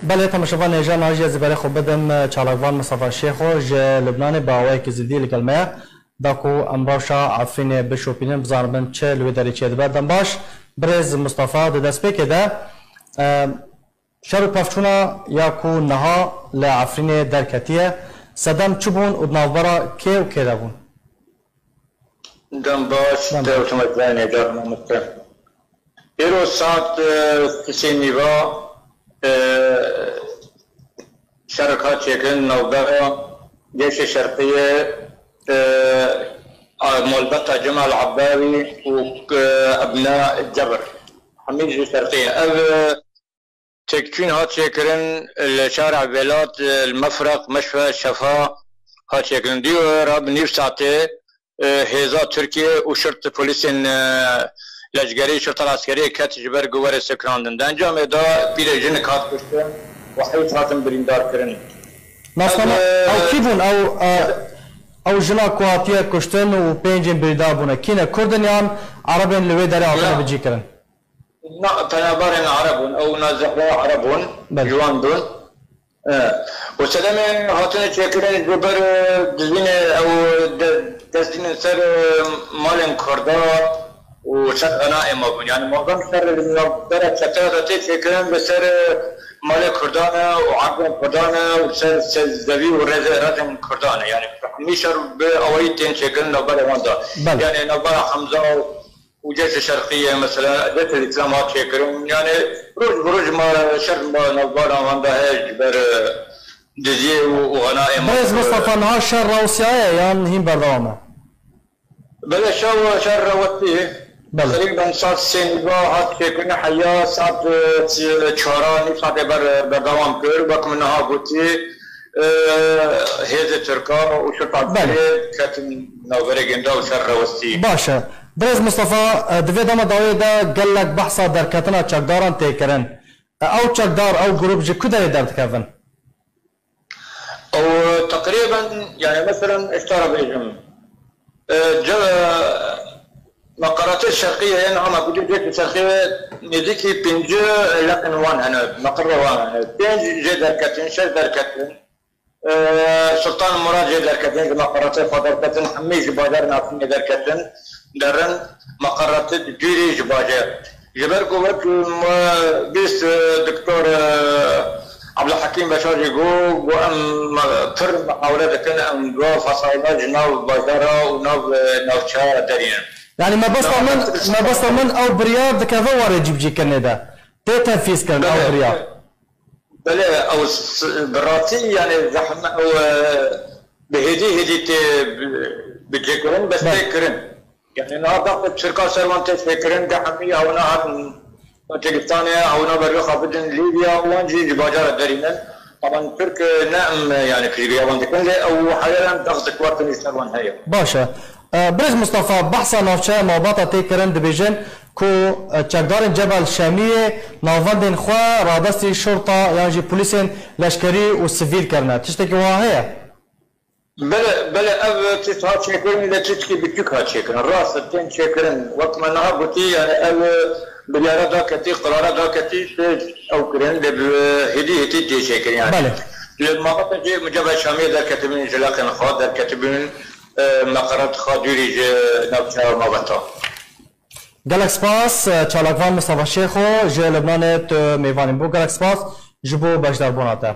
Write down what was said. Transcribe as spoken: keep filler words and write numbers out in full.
Belê, temaşevan hêja, niha jî ez ê berê xwe bidim, e, çalakvan Mistefa Şêxo ji Lubnanê bi awayekî zindî li gel me ye. Da ku em rewşa Efrînê bişopînin, bizanibin çi li wê derê çêdibe. Dem baş, birêz Mistefa, di destpêkê de, e, şer û pevçûna ya ku niha li Efrînê derketiye, sedem çi bûn û di navbera kê û kê de bûn? Dem baş, Dem te baş. Otomatikane carna miste. Îro saet, e, sisê nîva, e, şerek hat çêkirin navbera Ceyşê Şerqiyê, e, a, malbata Cemal Ebbawî û, e, ebna Cebir. Hemî ji Şerqiyê. Ev, e, Têkçûn hat çêkirin li şara Velat, li Mefreq, Meşfe, Şefa hat çêkirin. Dî re bi nîv saetê, e, hêza Tirkiye û şirt polîsên, e, leşkerî, şirta eskerî ket ji ber ku were sekinandin. Di encamê de pîrê jinik hat kuştin û heyş hatin birîndar kirin. Nasname, Ev, e, ew kî bûn? Ew, e, ew jina ku hatiye kuştin û pêncên birîndar bûne. Kî ne? Kurd in yan Erebên li wê derê hatine Ya. bicîkirin? Na, penaberên Ereb bûn, ew na zehra Ereb bûn, Belê. ciwan bûn. E, û sedemê hatine çêkirin ji ber, e, dizînê ew de-, destînin ser, e, malên Kurda û ser xenaê ma bûn. Yani muazzam şer li navbera çete de tê çêkirin li ser, e, malê Kurdan e û erdên Kurdan e û ser, ser zevî û rêzê, rêzên Kurdan e. Yani hemî şer bi awayî tên çêkirin navbera wan de. Belê. Yani navbera Hemza û û Ceyşê Şerqiyê, mesela, Ceyşê Îslam hat çêkirin. Yani roj bi roj ma şer ma navbera wan de heye ji ber, e, diziyê û, û xenaê ma. Birêz Mistefa, niha şer rewsiyaye yan hîn berdewam e? Belê, şev şer rewestî. Belê. Qerîben saet sê nîva hat çêkirin, heya saet, e, çara nîv saetê ber, e, berdewam kir. Wek min niha gotî, e, hêzê Tirka û şirta Belê. Tirkiyê ketin navberê gênda û şer rewestî. Baş e. Birêz Mistefa, e, di vê dema dawiyê de gelek behsa derketina çekdaran tê kirin. E, ew çekdar, ew grûp ji ku derê derdikevin? Ew teqrîben, yani meselen, ji te re bêjim, e, ce-, e, meqeratê şerqiyê yên hema ku dê Şerqiyê nêzîkî pêncî leqên wan hene, meqerê wan hene. Pênc jê derketin, şeş derketin. E, Sultan Murad jê derketin, ji meqeratê xwe derketin, hemî ji bajarên Efrînê derketin, derin, meqeratê dûrî ji bajar. Ji ber ku wek me bîst, e, Doktor, e, Abdulhekîm Beşar jî got, got, em, e, pir muhawele dikin, em bi fasayla ji nav bajara û nav, e, navçeya derînin. Yani mebesta min, mebesta min ew biryar dikeve warê cîbicîkirinê de. Tê tenfîz kirin ew Belê. biryar. Belê, ew s-, s-, bi rastî, yani, zehme-, ew, e, bi hêdî hêdî tê bi, bi cêkirin, bes Belê. tê kirin. Yani, niha daxê Tirka ser wan tê çêkirin, de hemî hewna hatin Tirkistanê, hewna berê xwe bidin Lîbya, wan jî ji bajara derînin. Ama Tirk, e, ne em, e, yani, piştgiriya wan dikin, lê ew heya em dax dikwertin ser wan heye. Baş e. E, Birêz Mistefa, behsa navçeya malbata tê kirin, dibêjin ku, e, çekdarên Cebel Şemiyê navendên xwe radestî şorta yan jî polîsên leşkerî û sivîl kirine. Tiştekî wiha heye? Belê, belê, ev tişt hat çêkirin, lê tiştekî biçûk hat çêkirin. Rast e, tên çêkirin. Wek me niha gotî, yani ev biryara daketî, qirara daketî, tê ew kirin, lê bi hêdî hêdî tê çêkirin yani. Belê. Li malbata jî Cebel Şemiyê derketibin, ji leqên xwe derketibin. e, meqerat xwe dûrî ji navçeya malbata. Gelek spas, e, çalakvan Mistefa Şêxo ji Libnanê tu mêvanî bû. Gelek spas ji bo beşdarbûna te.